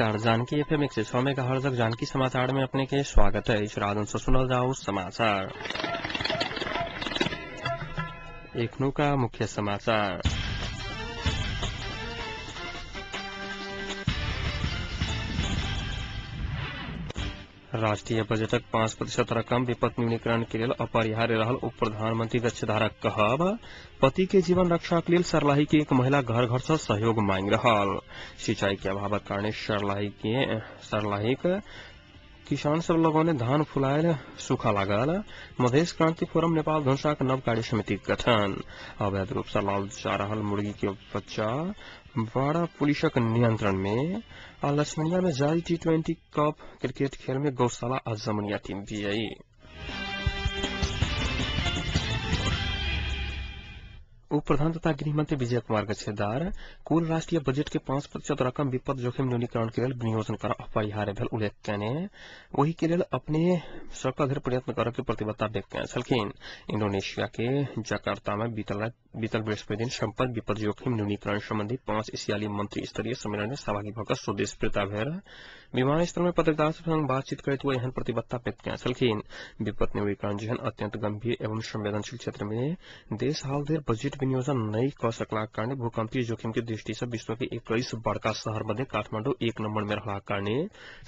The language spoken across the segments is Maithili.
नमस्कार, जानकी एफएम 106 मेगाहर्ट्ज जानकी समाचार में अपने के स्वागत है। इस रात से सुनल जाओ समाचार। एखनु का मुख्य समाचार। राष्ट्रीय बजटक 5% रकम विपद न्यूनीकरण के लेल अपरिहार्य रहल उप प्रधानमंत्री गच्छधारक कहब। पति के जीवन रक्षा के लेल सर्लाही के एक महिला घर घर से सहयोग मांग रहल। सिंचाई के अभावक कारणे सर्लाहीक किसान सब लगौने धान फुलायल सूखा लागल। मधेश क्रांति फोरम नेपाल धनुषाक नव कार्य समिति गठन। अवैध रूप से लाल जा रहल मुर्गी के बच्चा बाड़ा पुलिसक नियंत्रण में। आ लक्ष्मणिया में जारी T20 cup cricket खेल में गौशाला आ जमुनिया टीम विजयी। उप प्रधान तथा गृहमंत्री विजय कुमार गच्छेदार कुल राष्ट्रीय बजट के 5% रकम विपद जोखिम न्यूनीकरण के लेल विनियोजन कर अपरिहार्य भेल उल्लेख कयने ओहि के लेल अपने सकल धरि प्रयत्न करऽ के प्रतिबद्धता व्यक्त कयने छलखिन। इंडोनेशिया के जकार्ता में बीतल बृहस्पति दिन सम्पन्न विपद जोखिम न्यूनीकरण संबंधी 5 एशियाली मंत्री स्तरीय सम्मेलन में सहभागी भऽ कऽ स्वदेश फिर्ता भेल विमानस्थल में पत्रकार संग बातचीत करैत ओ एहन प्रतिबद्धता व्यक्त कयने छलखिन। विपद न्यूनीकरण जेहन अत्यंत गंभीर एवं संवेदनशील क्षेत्र में देश हाल धरि बजट विनियोजन नहीं क सकलाक कारणे भूकंपीय जोखिम के दृष्टि से विश्व के 21 बड़का शहर मध्य काठमांडू 1 नंबर में रहलाक कारणे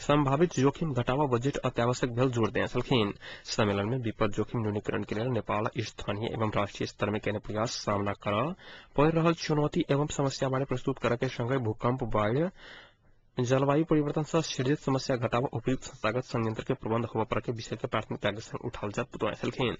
संभावित जोखिम घटावा बजट अत्यावश्यक भेल जोर देने छलखिन। सम्मेलन में विपद जोखिम न्यूनीकरण के लेल नेपाल स्थानीय एवं राष्ट्रीय स्तर में केने प्रयास सामना कर पड़ि रहल चुनौती एवं समस्या बारे प्रस्तुत करऽ के संगहि भूकंप, बाढ़, जलवायु परिवर्तन से सृजित समस्या घटावा उपयुक्त संस्थागत संयंत्र के प्रबंध होबय पर के विषय के प्राथमिकता के संग उठाओल जायत बतौने छलखिन।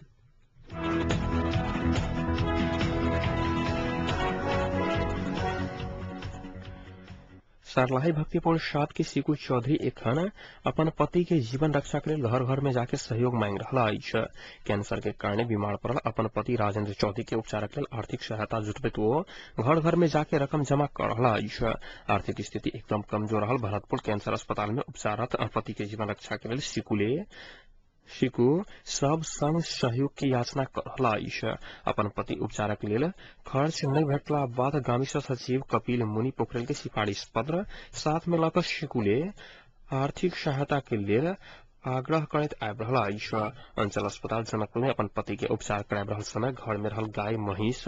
सर्लाही भक्तिपुर 7 के सिकू चौधरी एखन अपन पति के जीवन रक्षा के लेल घर घर में जाके सहयोग मांग रहल अछि। कैंसर के कारणे बीमार पड़ल अपन पति राजेंद्र चौधरी के उपचारक लेल आर्थिक सहायता जुटबैत ओ घर घर में जाके रकम जमा कर रहल अछि। आर्थिक स्थिति एकदम कमजोर रहल भरतपुर कैंसर अस्पताल में उपचाररत पति के जीवन रक्षा के लेल सिकू सब संग सहयोग के याचना कर रहल अछि। अपन पति उपचारक लेल खर्च नहि भेटला बाद गामिस सचिव कपिल मुनि पोखरेल के सिफारिश पत्र साथ में लऽ कऽ सिकुले आर्थिक सहायता के लेल आग्रह करैत आबि रहल अछि। अंचल अस्पताल जनकपुर में अपन पति के उपचार कराबि रहल समय घर में रहल गाय, महींस,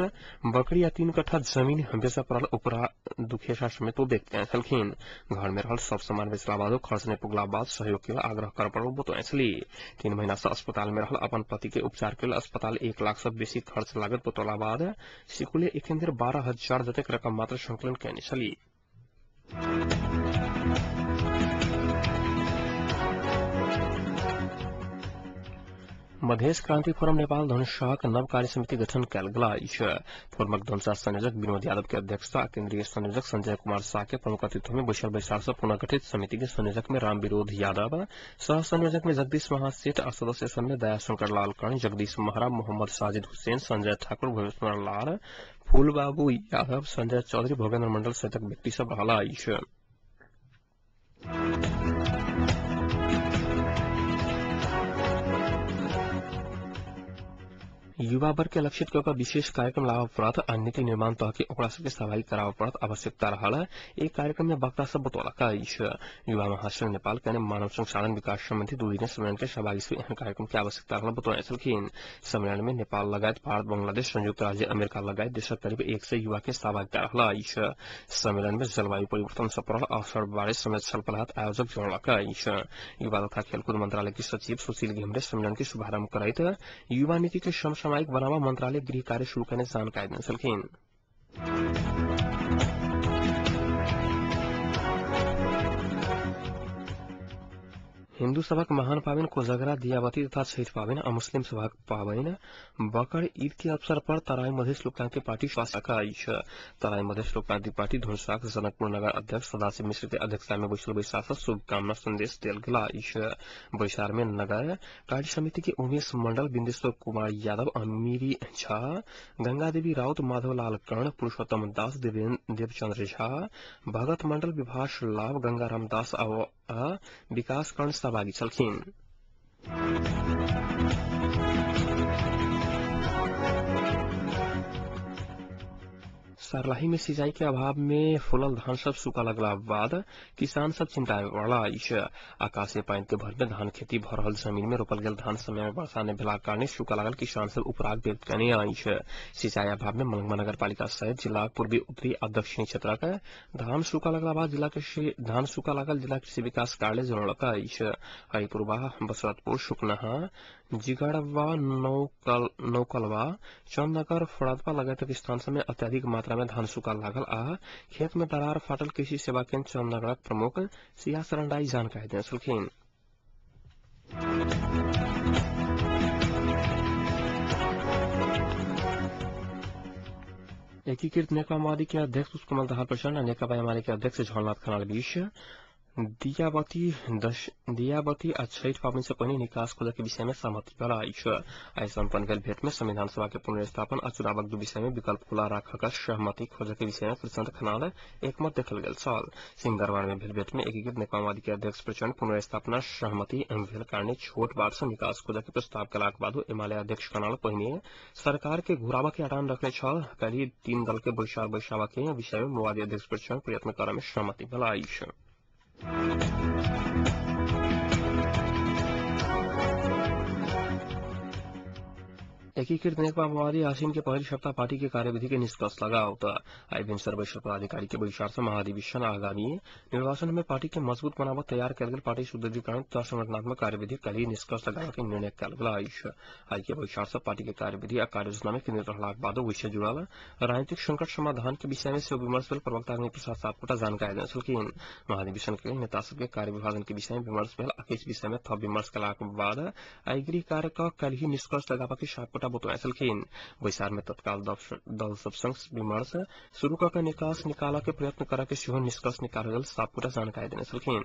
बकरी आ 3 कट्ठा जमीन बेचऽ पड़ल उपरा दुखेशा समेत ओ व्यक्त कयने छलखिन। घर में रहल सब सामान बेचला बादो खर्च नहि पुगला बाद सहयोग के आग्रह कर पड़ल बतौने छली। 3 महीना से अस्पताल में रहल अपन पति के उपचार के लेल अस्पताल 1 लाख से बेसी खर्च लागत बतौला बाद सिकुले एखन धरि 12,000 जतेक रकम मात्र संकलन कयने छली। मधेश क्रांति फोरम नेपाल धनुषाक नव कार्य समिति गठन कयल गेल अछि। फोरमक धनुषा संयोजक विनोद यादव के अध्यक्षता आ केंद्रीय संयोजक संजय कुमार शाह के प्रमुख अतिथित्व में बैसल बैसार से पुनर्गठित समिति के संयोजक में राम विरोध यादव, सह संयोजक में जगदीश महासेठ आ सदस्य सब में दयाशंकर लाल कर्ण, जगदीश महरा, मोहम्मद साजिद हुसैन, संजय ठाकुर, भुवनेश्वर लाल, फूलबाबू यादव, संजय चौधरी, भोगेन्द्र मंडल सहितक व्यक्ति सब रहल अछि। युवा वर्ग के लक्षित कऽ विशेष कार्यक्रम लाबऽ पड़त आ नीति निर्माण तह के ओकरा सबके सहभागी कराबऽ पड़त आवश्यकता रहल एक कार्यक्रम में वक्ता सब बतौलक अछि। युवा महासंघ नेपाल के मानव संसाधन विकास संबंधी 2 दिने सम्मेलन के सहभागी सब एहन कार्यक्रम के आवश्यकता रहल बतौने छलखिन। सम्मेलन में नेपाल लगायत भारत, बांग्लादेश, संयुक्त राज्य अमेरिका लगायत देशक करीब 100 युवा के सहभागिता रहल अछि। सम्मेलन में जलवायु परिवर्तन से पड़ल असर बारे समेत छलफल आयोजक जनौलक अछि। युवा तथा खेलकूद मंत्रालय के सचिव सुशील घिमिरे सम्मेलन के शुभारंभ करैत युवा नीति के समसामयिक बनावा मंत्रालय गृह कार्य शुरू करने जानकारी देने छलखिन। हिन्दू सभक महान पाबनि कोजगरा, दियाबती तथा छठि पाबनि आ मुस्लिम सभक पाबनि बकर ईद के अवसर पर तराई मधेश लोकतांत्रिक पार्टी शाखा अछि। तराई मधेश लोकतांत्रिक पार्टी धनुषाक जनकपुर नगर अध्यक्ष सदाशिव मिश्र के अध्यक्षता में बैसल बैसार से शुभकामना संदेश देल गेल अछि। बैसार में नगर कार्य समिति के उमेश मंडल, बिंदेश्वर कुमार यादव, अमीरी झा, गंगा देवी राउत, माधवलाल कर्ण, पुरुषोत्तम दास, देवचंद्र झा, भगत मंडल, विभाष लाभ, गंगाराम दास आ विकास कर्ण सहभागी छलखिन। सर्लाही में सिंचाई के अभाव में फूलल धान सब सूखा लगला बाद किसान सब चिंता में पड़ल अछि। आकाशीय पानि के भर में धान खेती भ रहल जमीन में रोपल गेल धान समय में वर्षा नहि भेलाक कारणे सूखा लागल किसान सब उपराग व्यक्त कयने अछि। सिंचाई अभाव में मलंगवा नगरपालिका सहित जिलाक पूर्वी, उत्तरी आ दक्षिणी क्षेत्रक धान सूखा लगला बाद धान सूखा लागल जिला कृषि विकास कार्यालय जनौलक अछि। हरिपुरवा, बसरतपुर, सुकनाहा, जिगड़वा, नौकलवा, चंदनगर, फरदवा लगायतक स्थान सब में अत्यधिक मात्रा में धान सूखा लागल आ खेत में दरार फाटल कृषि सेवा केन्द्र चंदनगरक प्रमुख सिया शरण राय जानकारी देने छलखिन। एकीकृत नेकपा माओवादी के अध्यक्ष पुष्पकमल दाहाल प्रचण्ड आ नेकपा एमाले के अध्यक्ष झलनाथ खनाल बीच दियाबती आ छठि पाबनि से पहिने निकास खोजय के विषय में सहमति भेल अछि। आइ सम्पन्न भेल भेट में संविधान सभा के पुनर्स्थापन आ चुनावक दू विषय में विकल्प खुला राखक सहमति खोजय के विषय में प्रचण्ड खनाल एकमत देखल गेल छल। सिंहदरबार में भेल भेट में एकीकृत नेकपा माओवादी के अध्यक्ष प्रचण्ड पुनर्स्थापना सहमति भेल कारणे छोट बाट से निकास खोजय के प्रस्ताव केलाक बादो एमाले अध्यक्ष खनाल पहिने सरकार के घुराबा के अडान रखने छल। काल्हि तीन दल के बैसार बैसाबा के विषय में माओवादी अध्यक्ष प्रचण्ड प्रयत्न करय में सहमति भेल अछि। एकीकृत नेकपा माओवादी आसीन के पहल सप्ताह पार्टी के कार्यविधि के निष्कर्ष लगाओत। आइ भिनसर बैसल पदाधिकारी के बैसार से महाधिवेशन आगामी निर्वाचन में पार्टी के मजबूत बनाबऽ तैयार कयल गेल पार्टी सुदृढ़ीकरण तथा संगठनात्मक कार्यविधि काल्हि निष्कर्ष लगाबऽ के निर्णय कयल गेल अछि। आइ के बैसार से पार्टी के कार्यविधि आ कार्ययोजना में केन्द्रित रहलाक बादो ओहि जुड़ल राजनीतिक संकट समाधान के विषय में सेहो विमर्श भेल प्रवक्ता अग्नि प्रसाद सापकोटा जानकारी देने छलखिन। महाधिवेशन के नेता सबके कार्य विभाजन के विषय में विमर्श भेल आ किछु विषय में थप विमर्श केलाक बाद आइ गृह कार्य क काल्हि निष्कर्ष लगाबऽ के सापकोटा बतौने छलखिन। बैसार में तत्काल दल सब संग विमर्श शुरू क के निकास निकालऽ के प्रयत्न करऽ के सेहो निष्कर्ष निकालल गेल सापकोटा जानकारी देने छलखिन।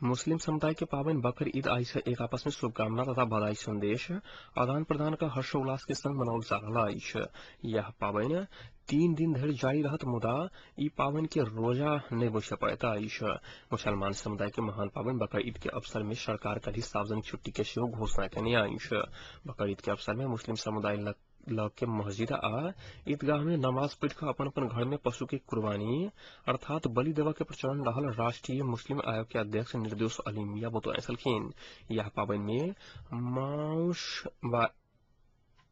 मुस्लिम समुदाय के पावन बकर ईद आई से एक आपस में शुभकामना तथा बधाई संदेश आदान प्रदान का हर्षोल्लास के संग मनाओल जा रहल अछि। यह पावन 3 दिन धरि जारी रहत मुदा ई पावन के रोजा नहि बैसय पड़ैत अछि। मुसलमान समुदाय के महान पावन बकर ईद के अवसर में सरकार काल्हि सार्वजनिक छुट्टी के सेहो घोषणा केने अछि। बकर ईद के अवसर में मुस्लिम समुदाय लग के मस्जिद आ ईदगाह में नमाज पढ़ि कऽ अपन अपन घर में पशु के कुर्बानी अर्थात बलि देबऽ के प्रचलन रहल राष्ट्रीय मुस्लिम आयोग के अध्यक्ष निर्दोष अली मियां बतौने छलखिन। यह पाबनि में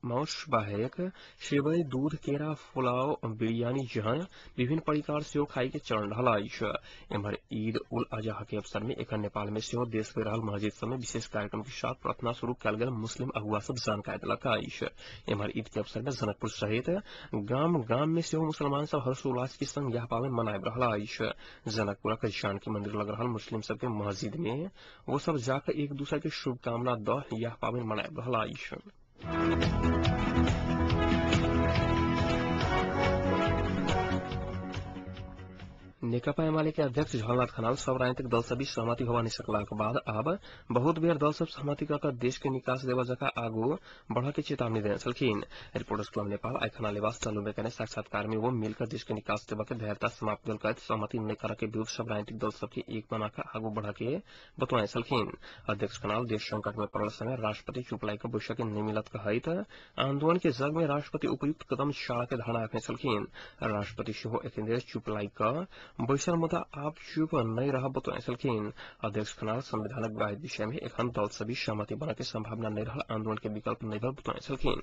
माउस बाहेक सेवई, दूध, केरा, पुलाव, बिरयानी जहन विभिन्न परिकार सेहो खाइ के चलन रहल अछि। एम्हर ईद उल अजहा के अवसर में एखन नेपाल में सेहो देश में रहल मस्जिद सब में विशेष कार्यक्रम के साथ प्रार्थना शुरू कयल गेल मुस्लिम अगुआ सब जानकारी देलक अछि। एम्हर ईद के अवसर में जनकपुर सहित गाम गाम में सेहो मुसलमान सब हर्षोल्लास के संग यह पाबनि मनाबि रहल अछि। जनकपुरक जानकी मंदिर लग रहल मुस्लिम सब के मस्जिद में ओ सब जाकर एक दूसरे के शुभकामना दऽ यह पाबनि मनाबि रहल अछि। नेकपा एमाले के अध्यक्ष झलनाथ खनाल सब राजनीतिक दल सब बीच सहमति होवा नहीं सकलाक बाद अब बहुत बेर दल सब सहमति कऽ के देश के निकास देबऽ जकाँ आगू बढ़ऽ के चेतावनी देने छलखिन। रिपोर्टर्स क्लब नेपाल आइ खनाल निवास चालू में कयने साक्षात्कार में वो मिलकर देश के निकास देबऽ के धैर्यता समाप्त भेल कहैत सहमति नहि करऽ के विरुद्ध सब राजनीतिक दल सबके एक बना कऽ आगू बढ़ऽ के बतौने छलखिन। अध्यक्ष खनाल देश संकट में पड़ल समय राष्ट्रपति चुप लागि कऽ बैसऽ के नहि मिलत कहैत आंदोलन के जग में राष्ट्रपति उपयुक्त कदम चालऽ के धारणा रखने छलखिन। राष्ट्रपति सेहो एखन धरि चुप लागि कऽ बैसल मुदा आब चुप नहि रहब बतौने छलखिन। अध्यक्ष खनाल संविधानक ग्राह्य विषय में एखन दल सब बीच सहमति बनऽ के संभावना नहि रहल आंदोलन के विकल्प नहि भेल बतौने छलखिन।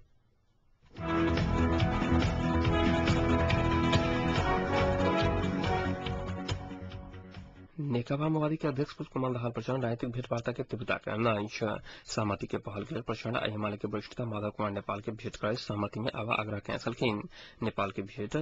नेकपा माओवादी के अध्यक्ष पुष्पकमल दाहाल प्रचण्ड राजनीतिक भेंटवार्ता के तीव्रता के अछि। सहमति के पहल के लेल प्रचण्ड आ एमाले के वरिष्ठ नेता माधव कुमार नेपाल के भेंट करैत सहमति में आबऽ आग्रह कयने छलखिन। नेपाल के भेंट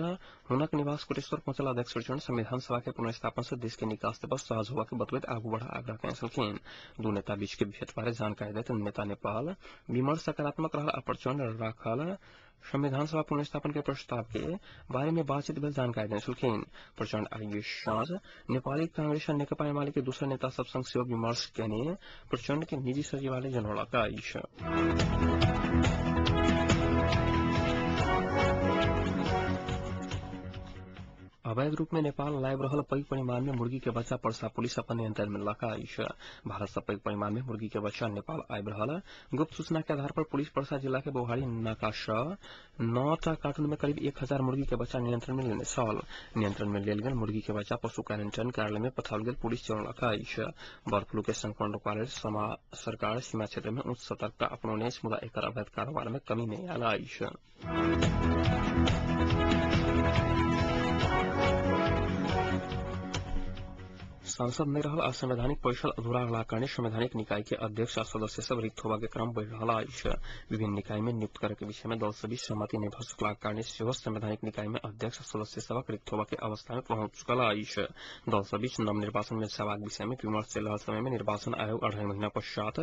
हुनक निवास कोटेश्वर पहुंचल अध्यक्ष प्रचण्ड संविधान सभा के पुनर्स्थापन से देश के निकास देबऽ सहज होबा के बतबैत आगू बढ़ा आग्रह कयने छलखिन। दू नेता बीच के भेंट बारे जानकारी दैत नेता नेपाल विमर्श सकारात्मक रहल आ प्रचण्ड राखल संविधान सभा पुनर्स्थापन के प्रस्ताव के बारे में बातचीत भेल जानकारी देने छलखिन। प्रचण्ड आइ साँझ नेपाली कांग्रेस आ नेकपा एमाले के दोसर नेता सब संग सेहो विमर्श केने प्रचण्ड के निजी सचिवालय जनौलक अछि। अवैध रूप में नेपाल लाबि रहल पैघ परिमाण में मुर्गी के बच्चा पर्सा पुलिस अपन नियंत्रण में लगा अछि। भारत से पैघ परिमाण में मुर्गी के बच्चा नेपाल आबि रहल गुप्त सूचना के आधार पर पुलिस पर्सा जिला के बौहारी नाका सँ 9टा कार्टून में करीब 1000 मुर्गी के बच्चा नियंत्रण में लेने छल। नियंत्रण में लेल गेल मुर्गी के बच्चा पशु क्वारेंटाइन कार्यालय में पठाओल गेल पुलिस जनौलक अछि। बर्ड फ्लू के संक्रमण रोकबा लेल सरकार सीमा क्षेत्र में उच्च सतर्कता अपनौने अछि, मुदा एकर अवैध कारोबार में कमी नहि आयल अछि। सांसद नहि रहल आ संवैधानिक परिषद अधूरा रहलाक कारणे संवैधानिक निकाय के अध्यक्ष आ सदस्य सब रिक्त होबा के क्रम बढ़ि रहल अछि। विभिन्न निकाय में नियुक्त करे के विषय में दल सब बीच सहमति नहि भ सकलाक कारणे सेहो संवैधानिक निकाय में अध्यक्ष आ सदस्य सबक रिक्त होबा के अवस्था में पहुंच चुकल अछि। दल सब बीच नव निर्वाचन में जयबाक विषय में विमर्श चलि रहल समय में निर्वाचन आयोग 2.5 महीना पश्चात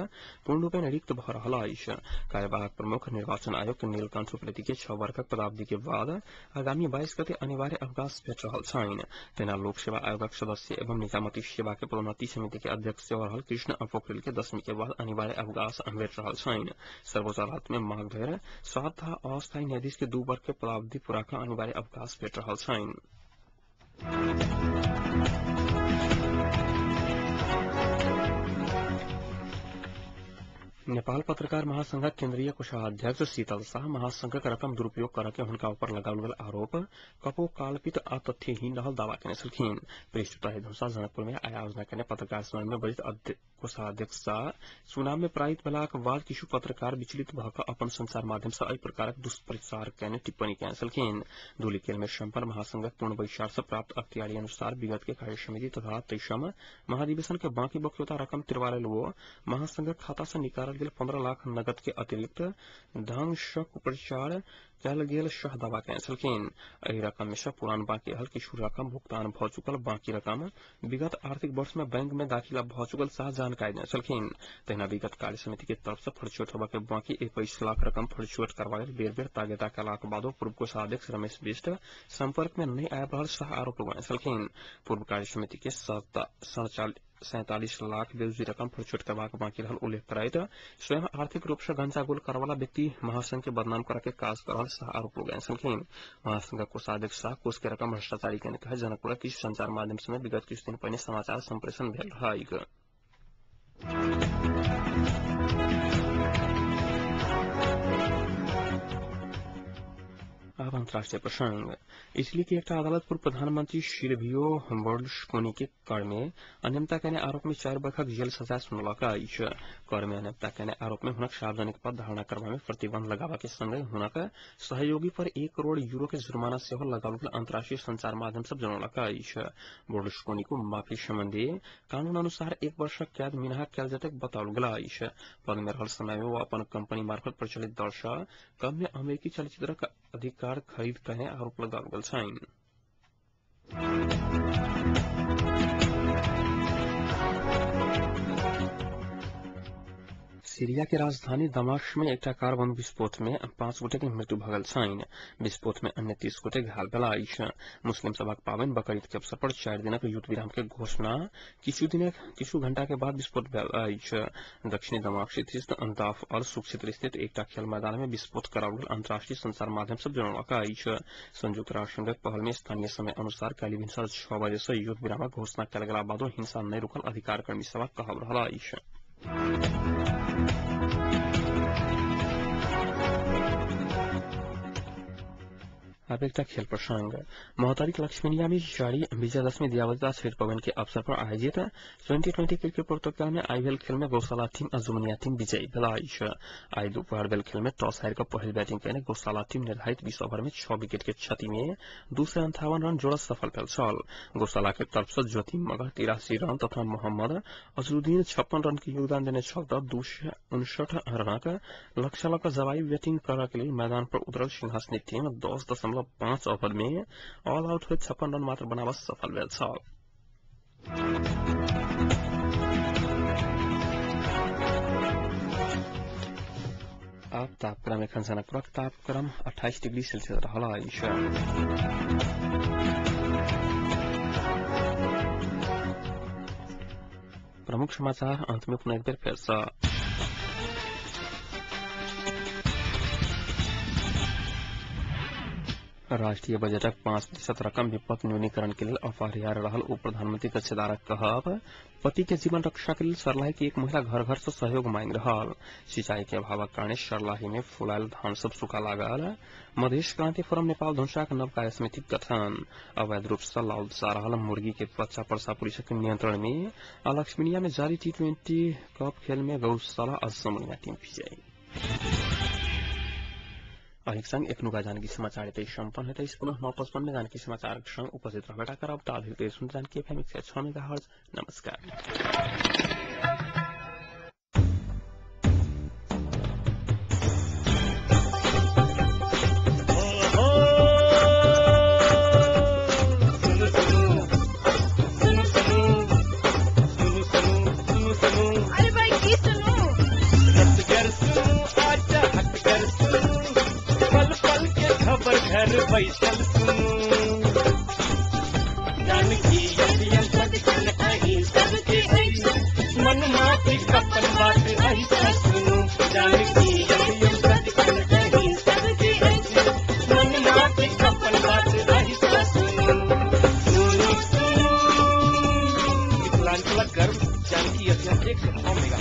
पूर्ण रूपेण रिक्त भ रहल अछि। कार्यवाहक प्रमुख निर्वाचन आयोग नीलकंठ उप्रेती के 6 वर्षक पदावधि के बाद आगामी 22 गते अनिवार्य अवकाश भेट रहल छनि। तेना लोक सेवा आयोगक सदस्य एवं निजामती सेवा के पदोन्नति समिति के अध्यक्ष सेहो रहल कृष्ण पोखरेल के 10वीं के बाद अनिवार्य अवकाश भेट रहल छनि। सर्वोच्च अदालत में माघ धरि 7 अस्थायी न्यायाधीश के 2 वर्ष के पदावधि पूरा क अनिवार्य अवकाश भेट रहल छनि। नेपाल पत्रकार महासंघक केन्द्रीय कोषाध्यक्ष शीतल शाह महासंघक रकम दुरुपयोग करऽ के हुनका ऊपर लगाओल गेल आरोप कपोकाल्पित आ तथ्यहीन रहल दावा केने छलखिन। बृहस्पति जनकपुर में आयोजना केने पत्रकार सम्मेलन में बजैत कोषाध्यक्ष शाह चुनाव में पराजित भेलाक बाद किछु पत्रकार विचलित भऽ कऽ अपन संचार माध्यम सँ एहि प्रकारक दुष्प्रचार केने टिप्पणी केने छलखिन। धुलीखेल में सम्पन्न महासंघक पूर्ण बैसार सँ प्राप्त अख्तियारी अनुसार विगत के कार्य समिति तथा 23 महाधिवेशन के बाँकी बक्यौता रकम तिरवा लेल वो महासंघक खाता सँ निकालल गेल 15 लाख नगद के अतिरिक्त ढंग सँ कुप्रचार कयल गेल शाह दावा केने छलखिन। एहि रकम में सँ पुरान बाँकी रहल किछु रकम भुगतान भ चुकल, बाँकी रकम विगत आर्थिक वर्ष में बैंक में दाखिला भ चुकल शाह जानकारी देने छलखिन। तहिना विगत कार्य समिति के तरफ सँ फरिछौट होबा के बाँकी 21 लाख रकम फरिछौट करबा लेल बेर बेर तागेदा कयलाक बादो पूर्व कोषाध्यक्ष रमेश बिष्ट संपर्क में नहि आबि रहल शाह आरोप लगौने छलखिन। पूर्व कार्य समिति के 47 लाख बेरुजी रकम फरिछौट करबाक बाँकी रहल उल्लेख करैत स्वयं आर्थिक रूप सँ गंजागोल करवाला व्यक्ति महासंघ के बदनाम करऽ के काज कर रहल शाह आरोप लगौने छलखिन। महासंघक कोषाध्यक्ष शाह कोष के रकम भ्रष्टाचारी केने कहैत जनकपुरक किछु संचार माध्यम समेत विगत किछु दिन पहिने समाचार संप्रेषण भेल रहैक। अब अंतर्राष्ट्रीय प्रसंग। इटली की एकटा अदालत पूर्व प्रधानमंत्री सिल्वियो बर्लुस्कोनी के कर में अनियमितता केने आरोप में 4 वर्षक जेल सजा सुनौलक अछि। कर में अनियमितता केने आरोप में हुनक सार्वजनिक पद धारणा करबा में प्रतिबंध लगाबा के संगहि हुनक सहयोगी पर 1 करोड़ यूरो के जुर्माना सेहो लगाओल गेल अंतर्राष्ट्रीय संचार माध्यम सब जनौलक अछि। बर्लुस्कोनी को माफी संबंधी कानून अनुसार 1 वर्षक कैद मिनहा कयल जेतैक बताओल गेल अछि। पद में रहल समय में ओ अपन कंपनी मार्फत प्रचलित दर सँ कम में अमेरिकी चलचित्रक अधिकार खरीद कने आरोप लगाओल गेल छनि। सीरिया के राजधानी दमाश्क में एकटा कार बम विस्फोट में 5 गोटे के मृत्यु भ गेल छनि। विस्फोट में अन्य 30 गोटे घायल भेल अछि। मुस्लिम सभक पाबनि बकरीद के अवसर पर 4 दिनक युद्ध विराम के घोषणा किछु घंटा के बाद विस्फोट भेल अछि। दक्षिणी दमाश्क स्थित अंताफ अल सुख क्षेत्र स्थित एकटा खेल मैदान में विस्फोट कराओल गेल अंतर्राष्ट्रीय संचार माध्यम सब जनौलक अछि। संयुक्त राष्ट्र संघक पहल में स्थानीय समय अनुसार काल्हि भिनसर 6 बजे सँ युद्ध विरामक घोषणा कयल गेला बादो हिंसा नहि रुकल अधिकार कर्मी सभक कहब रहल अछि। अब एकटा खेल प्रसंग। महोत्तरीक लक्ष्मीनिया में जारी विजयादशमी दियावता छठि पवन के अवसर पर आयोजित 2020 क्रिकेट प्रतियोगिता में आई भेल खेल में गौशाला टीम आ जुमनिया टीम विजयी भेल अछि। आई दोपहर भेल खेल में टॉस हारि कऽ पहिल बैटिंग केने गौशाला टीम निर्धारित 20 ओवर में 6 विकेट के क्षति में 258 रन जोड़त सफल भेल छल। गौशाला के तरफ सँ ज्योति मगर 83 रन तथा मोहम्मद अजरुद्दीन 56 रन के योगदान देने छल तऽ 259 रनक लक्ष्य लऽ कऽ जवाबी बैटिंग करऽ के लेल मैदान पर उतरल सिंहासनी टीम 10.5 ओवर में ऑल आउट होइत 56 रन मात्र बनाबऽ सफल भेल छल। अब तापक्रम एखन जनकपुरक तापक्रम 28 डिग्री सेल्सियस रहल अछि। प्रमुख समाचार अंत में पुनः एक बेर फेर सँ। राष्ट्रीय बजटक 5% रकम विपत्ति न्यूनीकरण के लेल अपरिहार्य रहल उप प्रधानमंत्री गच्छेदारक कहब। पति के जीवन रक्षा के लेल सर्लाही के एक महिला घर घर से सहयोग मांग रहल। सिंचाई के अभावक कारणे सर्लाही में फुलायल धान सब सुखा लागल। मधेश क्रांति फोरम नेपाल धनुषाक नव कार्य समिति गठन। अवैध रूप से लाओल जा रहल मुर्गी के बच्चा पर्सा पुलिसक नियंत्रण में। लक्ष्मीनिया में जारी T20 cup खेल में गौशाला आ समनिया टीम विजयी। अहिक संग एखनुका जानकी समाचार एतै सम्पन्न हेतै। पुनः 9:55 में जानकी समाचार संग उपस्थित रहबेटा करब। ताधरि सुन जानकी एफएम 106 मेगाहर्ज। नमस्कार। अरे भाई की सुनू, खबर घर बैसल सुनू, जानकी सदखन अहीं सबके अछि, मन माफी अपन बात अहिसँ सुनू, जानकी सदखन अहीं सबके अछि, मन माफी अपन बात अहिसँ सुनू, सुनू सुनू। मिथिलांचलक गर्व जानकी एफएम 106 मेगा।